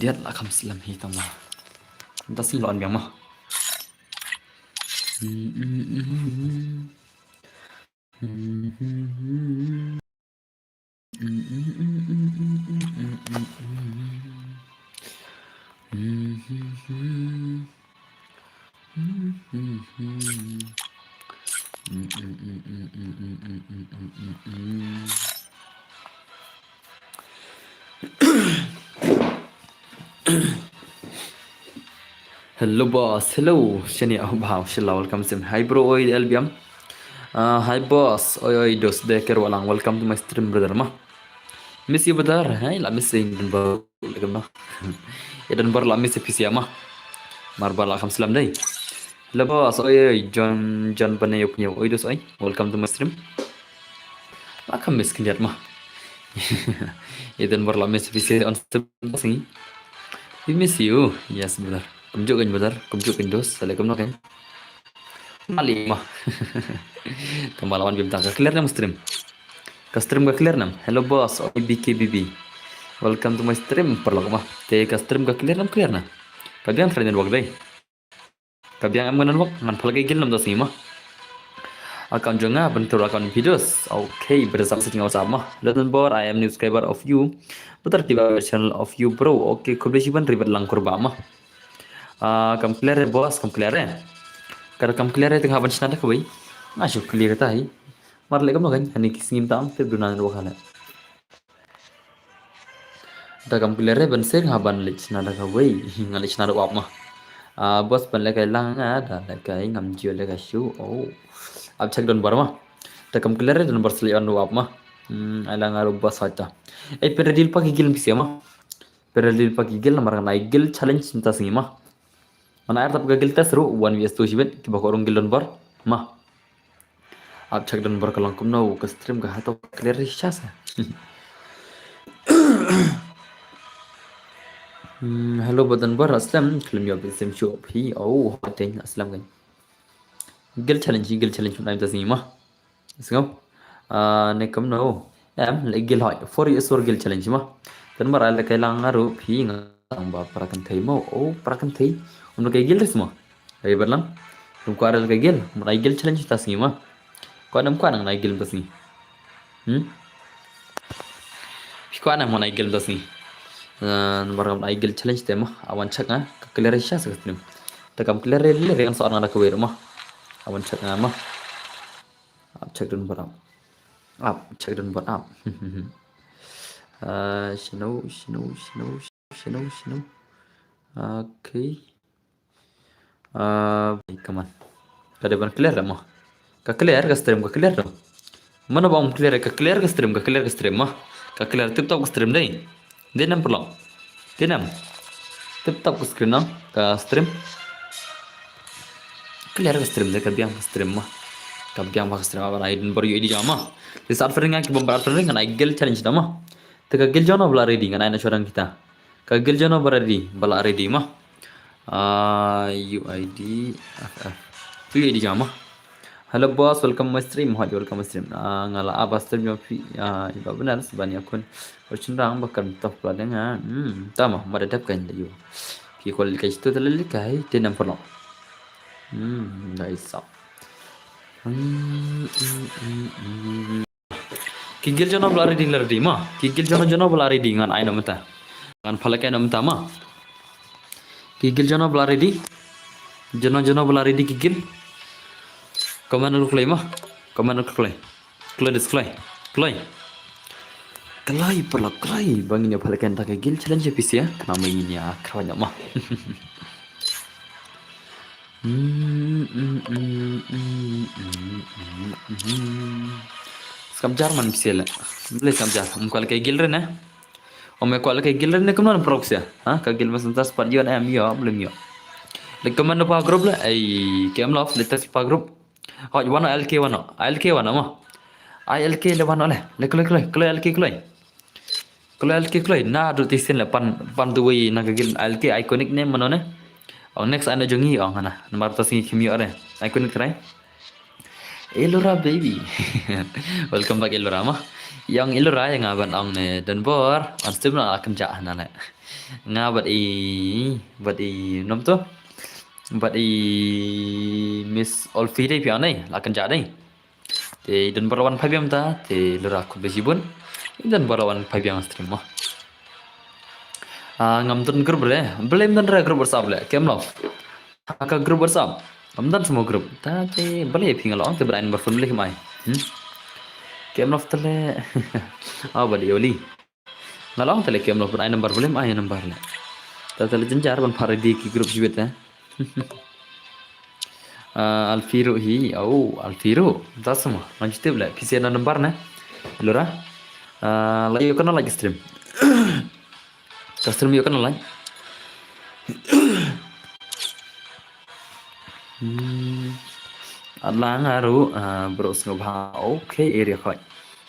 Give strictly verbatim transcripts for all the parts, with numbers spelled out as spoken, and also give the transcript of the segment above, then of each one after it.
Diat la kham slem hi tang ma. Da sin lon biang ma. Hello boss, hello. Shani oh wow, shila welcome sim. Hi bro, oi L B M. Uh, hi boss, oi oi dos de ker walang. Welcome to my stream brother ma. Miss you brother. Hey, la miss you dan bar lagi ma. Ya dan bar la miss you P C ma. Mar bar la kham slem dei. Hello boss, oi oi John John Panay opnyo. Oi dos oi. Welcome to my stream. La kham miss khyndiat ma. Eden bar la miss P C on stream sing. We miss you. Yes brother. Kumjuh kan brother. Kumjuh kan dos. Assalamualaikum no kan. Mali ma. Tama lawan bim ta ka clear nam stream. Ka stream ka clear nam. Hello boss. Oi B K B B. Welcome to my stream. Paralok ma. Te ka stream ka clear nam clear na. Ka biang thra network dei. Ka biang em ngan network ngan phalak ka gil nam da sngi ma. Account jong nga bentur account videos. Okay, brother sam setting WhatsApp ma. Leton bor, I am new subscriber of you. Betul tiba channel of you bro. Okay, khublei shibun ribet lang kurba ma. Ah, kam clear eh boss, kam clear eh. Kada kam clear eh tengah ban shna da kawei. Nga shu clear ta hi. Mar lek kam no kan, hani ki sngim tam, tip duna network hale. Da kam clear eh ban sir nga ban leit shna da kawei. Nga leit shna da u app ma. Ah, boss ban leit kai lang nga da leit kai ngam jio leit kai shu. Oh. App check don bar ma. Da kam clear eh don bar select on u app ma. Hmm, ai lang nga ru boss hata. Eh, pynready pa ki gil pisa ma. Pynready pa ki gil namar ngan ai gil challenge mynta sngi ma. Ngan ai tap ka gil test ruh one versus two shibit kiba ko rung gil don bar ma. Ap check don bar ka long kumno ka stream ka hato clear sha sa. Hmm, hello ba don bar aslem klim yo bit sim shu phi. Oh, hot ding aslem kan. Gil challenge, gil challenge mynta sngi ma. Sngew. Ah, ne kumno. Em, le gil hoi. Four years or gil challenge ma. Kan mar ale kai lang nga ruh phi nga ba para kan thei mo. Oh, para kan thei. Um le kai gil ris ma. Ai berlang. Rum ko are le kai gil. Mar ai gil challenge ta sngi ma. Ko nam ko nang ai gil ta sngi. Hmm? Phi ko nam ai gil ta sngi. Ah, mar ai gil challenge te ma. Awan check nga. Ka clear sha sa stream. Ta kam clear le re kan so nga da kawei ma. Awan check nga ma. Ap check don bar ap. Ap check don bar ap. Ah, shino, shino, shino, shino, shino. Okay. Ah, come on. Ka dei ban clear da ma. Ka clear ka stream ka clear da. Mano ba um clear ka clear ka stream ka clear ka stream ma. Ka clear tip top ka stream dei. Dei nam paralok. Dei nam. Tip top ka screen no ka stream. Clear ka stream dei ka biang ka stream ma. Ka biang ba ka stream ba ai don bar yu di jama. Di sat fering ki bom bar fering kan ai gil challenge da ma. Te ka gil jono bla ready ngan ai na shorang kita. Ka gil jono bla ready bla ready ma. Ah, U I D F F. Tu U I D jama. Hello boss, welcome my stream. Hot welcome my stream. Ah, nga la ap stream jong phi. Ah, iba benar seban ya kun. Urchin rang bakal top pula dengan. Hmm, tama mada dep kan da yu. Ki kol kai situ tele kai tenam pernah. Hmm, guys. Hmm, hmm, hmm, hmm. Ki gil jono bla ready la ready ma. Ki gil jono jono bla ready ngan ai na mynta. Ngan phalak ai na mynta ma. Ki gil jono bla ready. Jono jono bla ready ki gil. Comment ul kloi ma. Comment ul kloi. Kloi dis kloi. Kloi. Kloi pala kloi. Bang ini phalak ai ta ki gil challenge pisa ya. Kenapa ini ya? Kawanya ma. Skam jar man pisa le. Beli skam jar. Mukal kai gil re ne. Ome kwal kai gil re ne kumno prok sia. Ha ka gil mas tas pat yon em yo belum yo. Le kumno pa group le. Ai kem love le tas pa group. Hoj wano L K wano. L K wano ma. Ai L K le wano le. Le kloi kloi kloi L K kloi. Kloi L K kloi na du ti sin le pan pan tu wei na ka gil L K iconic ne mano ne. Ong next ano jongi ong hana. Namar ta singi kim yo re. Iconic try. Elora baby. Welcome back Elora ma. Ïong i Lura ïa nga ban ong ne Donbor, wan stem na la kynjah na le. Nga bad i, bad i nom to. Bad i Miss Olfi dei phi ong ne, la kynjah dei. Te i Donbor wan phai biang ta, te Lura khublei shibun. I Donbor wan phai biang stream mo. Ah, ngam don group re, blem don re group WhatsApp le, kem love. Ha ka group WhatsApp. Ngam don semua group. Ta te bale phi nga la ong te bad ai number phone bale mai. Hmm. Kem love te le. Ah, bad i Oli. Nga la ong te le kem love bad ai number bale mai number le. Ta te le jynjar ban phah ready ki group shibit eh. Ah, Alfiro hi, au, Alfiro. Ta semua. Ngam ju tip le. Phi send number ne. Lura. Ah, la ïoh kana like stream. Ka stream ïoh kana like. Hmm. Ala nga ruh, ah, bro sngewbha. Okay, area khoi.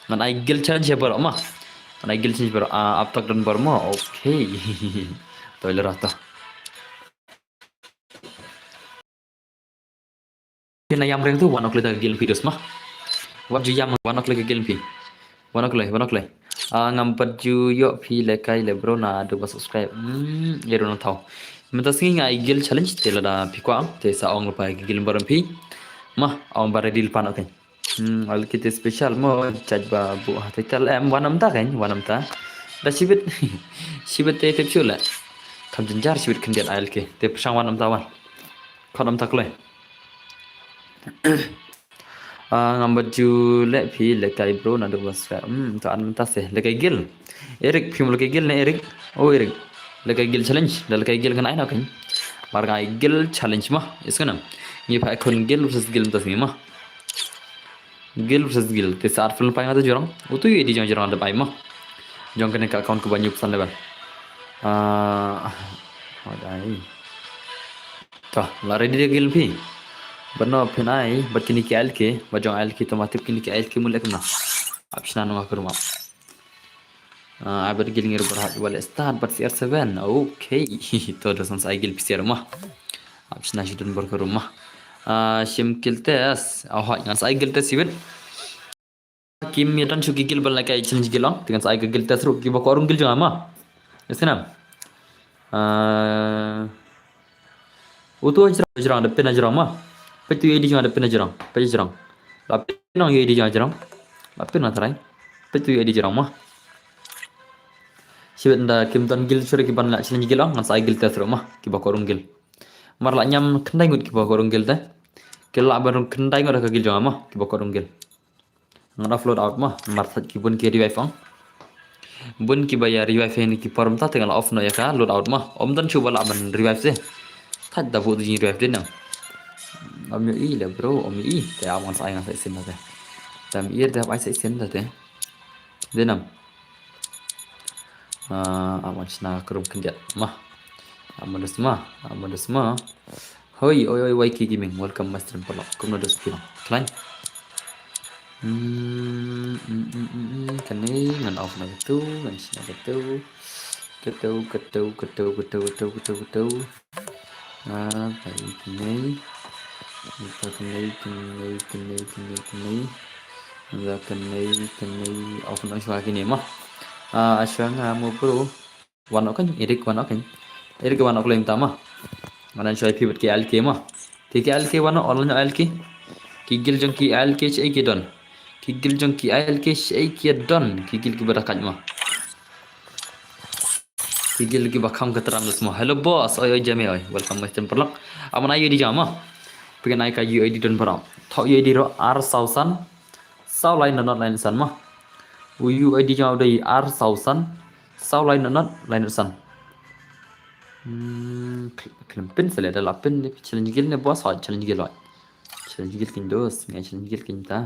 Ngan ai guild challenge ïa baroh ma. Ngan ai guild challenge baroh. Ah, Aptak Donbor mo. Okay. To ïa Lura to. Phi na ïam reng tu, wan ok lei da ka guild phi dos ma. Wan ju ïam, wan ok lei ka guild phi. Wan ok lei, wan ok lei. Ah, ngam pat ju ïoh phi lehkai le bro naduh ba subscribe. Hmm, ïa ruh nang thaw. Mynta sngi nga ai guild challenge te lada phi kwah te sa ong lypa ka guild baroh phi. Ma, ong ba ready lypa noh kein. Hmm, alki te special mo, judge ba buh ha title em, wan namta kein, wan namta. Da shibit, shibit te tip shu le. Kham jynjar shibit khyndiat alki. Te pyrshang wan namta wan. Khot namta kloi. Ah, ngam pat ju leh phi lehkai bro naduh ba subscribe. Hmm, to an mynta se lehkai guild. Eric, phim lehkai guild ne Eric? Oh, Eric. Lehkai guild challenge, da lehkai guild ngan ai noh kein. Mar nga ai guild challenge ma, is kana. Ngi phah khun guild versus guild mynta sngi ma. Guild versus guild. Te sa ar film pai nga ta jurang. Utu ïa di jong jurang da pai ma. Jong kane ka account ka ba nyuk san level. Ah, what ai. Ta, la ready da guild phi. Bad no phin ai, bad kini ki alki, bad jong alki to ma tip kini ki alki mule kumna. Ap shna nunga kurma. Ah, ai bad guild ngir berhak wale start bad C R seven. Okay. To da san sa ai guild P C R ma. Ap shna shi dun bor kurma. Ah, shim guild test. Ah, hoi ngan sa ai guild test sibit. Kim ïa don shuh ki guild ban lehkai challenge guild ong. Te ngan sa ai ka guild test ruh kiba kwah rung guild jong nga ma. Ïa snam. Ah, utu hajrong, hajrong da pyn hajrong ma. Peit tu ïa di jong nga da pyn hajrong. Peit hajrong. La pyn ong ïa di jong hajrong. La pyn nga trai. Peit tu ïa di jong ma. Shibit nda kim don guild shuh ki ban leh challenge guild ong, ngan sa ai guild test ruh ma kiba kwah rung guild. Mar la ñiam khyndai ngut kiba kwah rung guild te. Ki lah ban rung khyndai ngut ha ka guild jong nga ma kiba kwah rung guild. Ngan offload out ma, mar thait ki bun ki revive ong. Bun kiba ïa revive ha kine ki por mynta te ngan la off noh ïa ka load out ma. Ym don shuh ba lah ban revive te. Thait da buh tu jing revive te nang. Ym ïohi le bro, ym ïohi. Te am ngan sa ai ngan sa shisien da te. Te ym ïohi te hap ai sa shisien da te. Te nang. Ah, am ngan shna krum khyndiat ma. Am ngan dus ma, am ngan dus ma. Hoi, oi, oi, Y K Gaming, welcome my stream paralok. Kumno dos phi nong? Khlaiñ. Hmm, hmm, hmm, hmm, hmm, kane ngan off na katu, ngan shna katu. Katu, katu, katu. Ah, kane. Kane, kane, kane, kane, kane. Ngan kane, kane, off na shwa kine ma. Ah, shwa nga mo bro. Wan ok kan, Eric wan ok kan. Eric wan ok lem tama. Ngan shoi phi bad ki I L K ma. Te ki I L K wan ok, wan ok I L K. Ki guild jong ki I L K shaei ki don. Ki guild jong ki I L K shaei ki don. Ki guild ki ba da kat ma. Ki guild ki ba kham ka tram dos ma. Hello boss, oi oi jame oi. Welcome my stream paralok. Am ngan ai U I D jong ma. Pyngan ai ka U I D don paralok. Thok U I D ruh ar saw san. Saw lai not not lai not san ma. U U I D jong u dei ar saw san. Saw lai not not lai not san. Hmm, khlem pyn sa le da la pyn challenge guild ne boss hoi challenge guild hoi. Challenge guild kin dos, ngai challenge guild kin ta.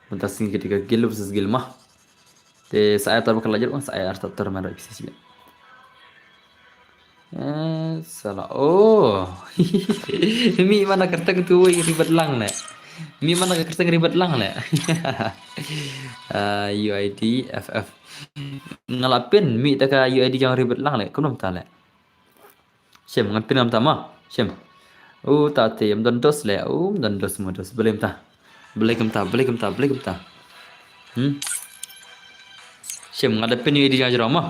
Mynta sngi ka dei ka guild versus guild ma. Te sa ai tar ba ka la jot, sa ai ar tar tar man ra pisa sibit. Eh, salah. Oh. Mi mana kerteng tu wei ribet lang ne. Mi mana kerteng ribet lang ne. Ah, U I D F F. Nga la pyn mi ta ka U I D jong ribet lang le. Kumno ta le. Shem ngan pyn ngam ta ma. Shem. U ta te ym don dos le. U ym don dos mo dos. Balei ym ta. Balei kumta, balei kumta, balei kumta. Hmm. Shim, nga da pyn ïa i dei jong jrong mo.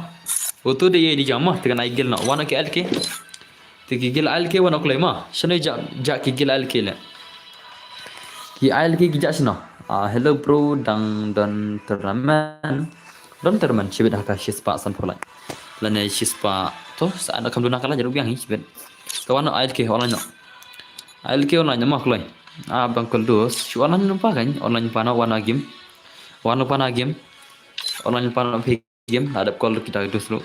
Utu dei ïa i dei jong mo, te kan ai gil noh. Wan ki ai ki. Te ki gil ai ki wan kloi mo. Shano ja, ja ki gil ai ki le. Ki ai ki ki ja shano. Ah, hello bro, dang don tournament. Don tournament, shibit ha ka shispah sanphew lai. Lane shispah. To, sa da kam duna kala jaru biang hi shibit. To wan ai ki online noh. Ai ki online mo kloi. Ah, bang kol dos. Shu online noh pa kan, online pa noh wan game. Wan pa noh game. Online pa noh game, hadap kol kita itu selu.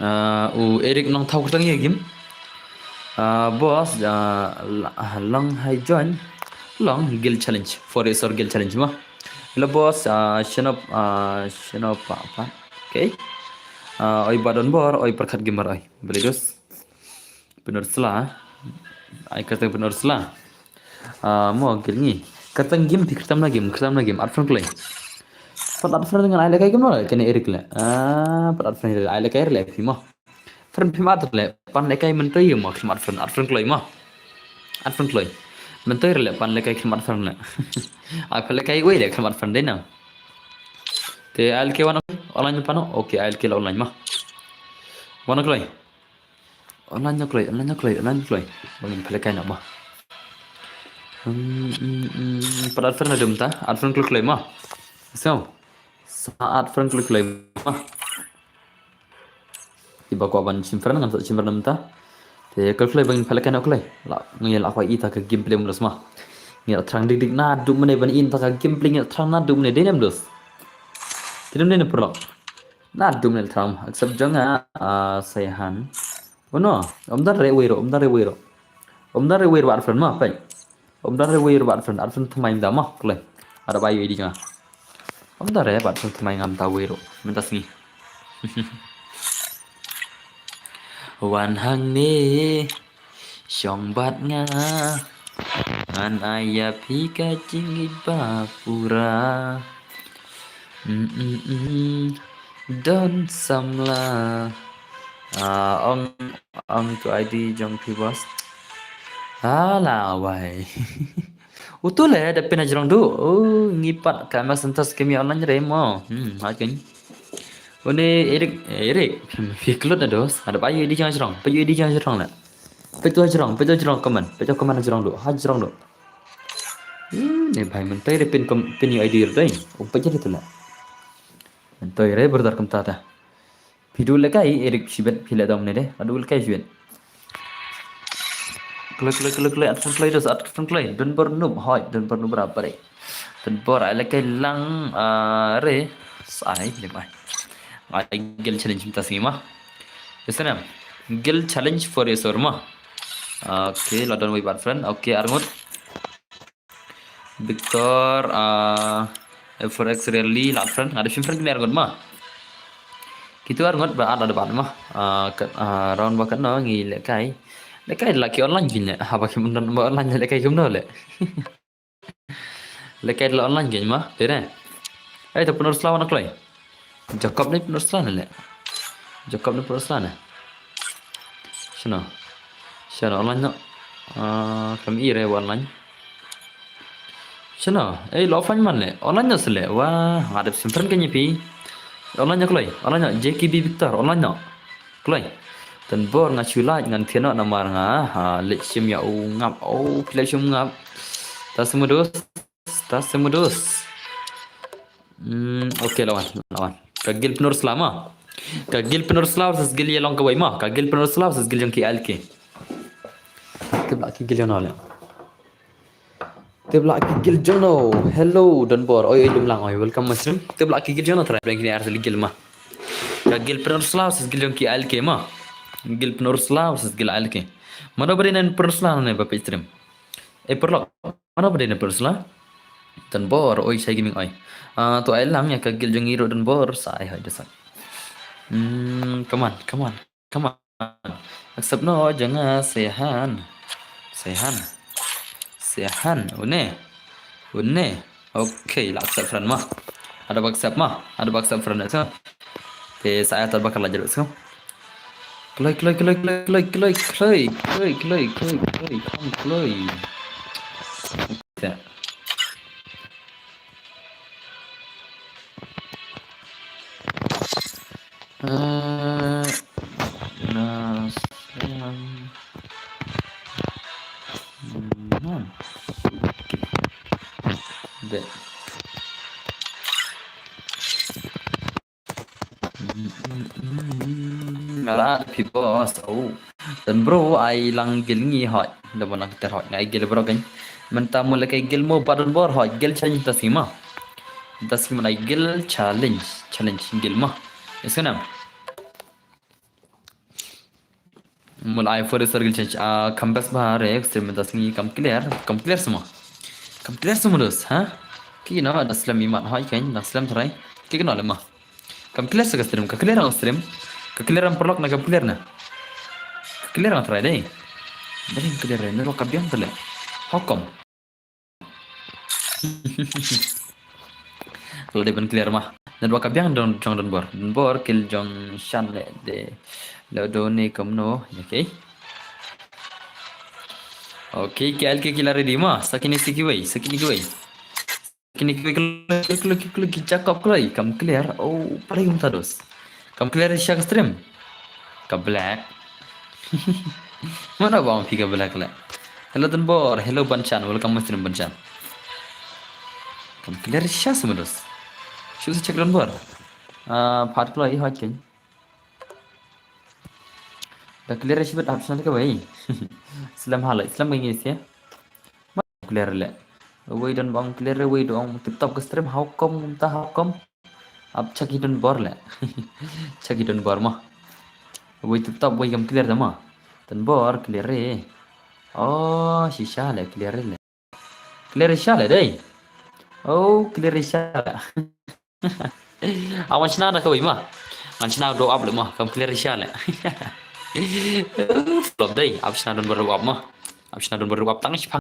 Ah, u Eric Nongthaw kyrteng ïa game. Ah, boss, ah, la-, ah, long hai join. Long guild challenge. For is or guild challenge mo. Hello boss, ah, shano, ah, shano pa, pa. Okay. Ah, oi ba don bor, oi pyrkhat gamer oi. Balei dos. Pynursla. Ai kyrteng pynursla. Ah, mo gil ngi. Kyrteng game phi kyrteng na game, kyrteng na game. Add friend kloi. Pat add friend ngan ai lekai game mo, kane Eric le. Ah, pat add friend ai lekai le phi mo. Friend phi mat le. Pan lekai mentoi mo, kyrteng add friend, add friend kloi mo. Add friend kloi. Mentoi le, pan lekai kyrteng add friend le. Ai pan lekai wei le kyrteng add friend dei na. Te ai ki wan online pa noh. Okay, ai ki online mo. Wan kloi. Online na kloi, online na kloi, online na kloi. Bang pele kai na ba. Hmm, hmm, hmm, pat add friend dum ta, add friend kloi kloi ma. So, sa add friend kloi kloi ma. Iba ko ban shim friend ngan sa shim friend dum ta. Te kloi kloi bang pele kai na kloi. La, ngi la ko ita ka gameplay mulus ma. Ngi la thrang dik dik na dum ne ban in ta ka gameplay ngi la thrang na dum ne dei nem dus. Kidum ne purlok. Na dum ne thrang accept jong nga, ah, Saihan. Oh no, om dar re wei ro, om dar re wei ro. Om dar re wei ro add friend ma, pai. Om dar re wei ro add friend, add friend thymmai da ma, kloi. Ada bai wi di jong nga. Om dar re add friend thymmai ngam ta wei ro. Mynta sngi. Wan hangne. Shong bad nga. Ngan ai ïa phi ka jingïeit ba pura. Mm, mm, mm. Don samla. Ah, ong, ong tu I D jong phi boss. Ala wai. Utu le da pyn ha jrong du. Oh, ngi pat ka ma sentas kemi online re mo. Hmm, ha ken. Une Eric, Eric. Phi klut na dos. Ada ba yu di jong jrong. Ba yu di jong jrong le. Peit tu ha jrong, peit tu ha jrong comment. Peit tu comment ha jrong du, ha jrong du. Hmm, ne bhai, myntoi re pyn com-, pyn ïa I D re dei. Um peit tu la. Myntoi re berdar kumta ta. Phi du lekai, Eric shibet phi le dom ne de. Adu lekai shibet. Kloi, kloi, kloi, kloi, add friend kloi dos, add friend kloi. Don bor noob, hoi, don bor noob ra bare. Don bor ai lekai lang, ah, re. Sai, le bai. Ai guild challenge mynta sngi ma. Yes, na. Guild challenge for yes or ma. Okay, la don wei bad friend. Okay, arngut. Victor, ah, F four X Rally, la friend. Ada shim friend kene arngut ma. Kitu arngut ba ada bad ma. Ah, kat, ah, round ba kat no ngi lekai. Lekai laki online gini. Haba kim don ba online lekai kim no le. Lekai la online gini ma. Tere. Ai ta pynur slaw na kloi. Jacob ne pynur sla ne le. Jacob ne pynur sla ne. Shano. Shano online no. Ah, kam i re online. Shano. Eh, lo offline man le. Online no sele. Wah, ngadep simpren ke nyepi. Online no kloi. Online no J K B Victor. Online no. Kloi. Tan bor nga chulai ngan thiano namar nga. Ha, lek shim ya u ngap. Oh, lek shim ngap. Tas mudus. Tas mudus. Hmm, okay, lawan, lawan. Ka guild pynur sla ma. Ka guild pynur sla versus guild ïalong kawei ma. Ka guild pynur sla versus guild jong ki L K. Tip la ki guild jong no le. Tip la ki guild jong no. Hello, Don Bor. Oi, oi, lum lang, oi. Welcome, Mushroom. Tip la ki guild jong no, try blank ni ar guild ma. Ka guild pynur sla versus guild jong ki L K ma. Guild pynur sla versus guild L K. Mano ba dei nan pynur sla ne ba page stream. Eh, pyrlok. Mano ba dei na pyrshla? Tan bor, oi, shai gaming, oi. Ah, to ai lang ïa ka guild jong i ruh don bor, sa ai hoi desak. Hmm, come on, come on, come on. Accept no, jong nga Sehan. Sehan. Sehan, une. Une. Okay, la accept friend ma. Ada ba accept ma. Ada ba accept friend, accept. Te sa ai tar ba ka la jrut so. Kloi, kloi, kloi, kloi, kloi, kloi, kloi, kloi, kloi, kloi, kloi, kam kloi. Te. Eh, na, hmm. Be. Ngala phi boss. Oh. Don bro, ai lang gil ngi hoi. Da ban lang ter hoi. Ngai gil bro kan. Mynta mula kai gil mo ba don bor hoi. Gil challenge ta sima. Ta sima ai gil challenge. Challenge gil ma. Iska nam. Mula ai for sar gil challenge. Ah, kam best ba re. Stream mynta sngi kam clear. Kam clear semua. Kam clear semua dos, ha? Ki na da slem imat hoi kan. Da slem try. Ki kena lemah. Kam clear sa ka stream, ka clear ang stream. Ka clear ang perlok na kam clear na. Ka clear ang try dei. Dei clear dei, network ka biang tele. How come? Kalau dei ban clear mah. Network ka biang don jong don bor. Don bor kil jong shan le de. Lo do ne kam no, okay. Okay, K L K kila ready mah. Sakini siki wei, sakini wei. Kini kini kini kini kini Jacob kloi kam clear. Oh, paling tados. Kam clear sha ka stream. Ka black. Mana bang phi ka black le. Hello Don Bor, hello Banchan, welcome to stream Banchan. Kam clear sha semedos. Shu sa check Don Bor. Ah, part kloi hot ken. Da clear shi bet option ka bai. Slem halai, slem ngi sia. Clear le. Wei don bang clear wei don tip top ka stream how come ta how come. Ap chaki don bor le. Chaki don bor ma. Wei tip top wei kam clear da ma. Don bor clear re. Oh, shisha le clear le. Clear sha le dei. Oh, clear sha le. Awan shna da ka wei ma. Ngan shna do up le ma kam clear sha le. Flop dei, ap shna don bor do up ma. Ap shna don bor do up tang shi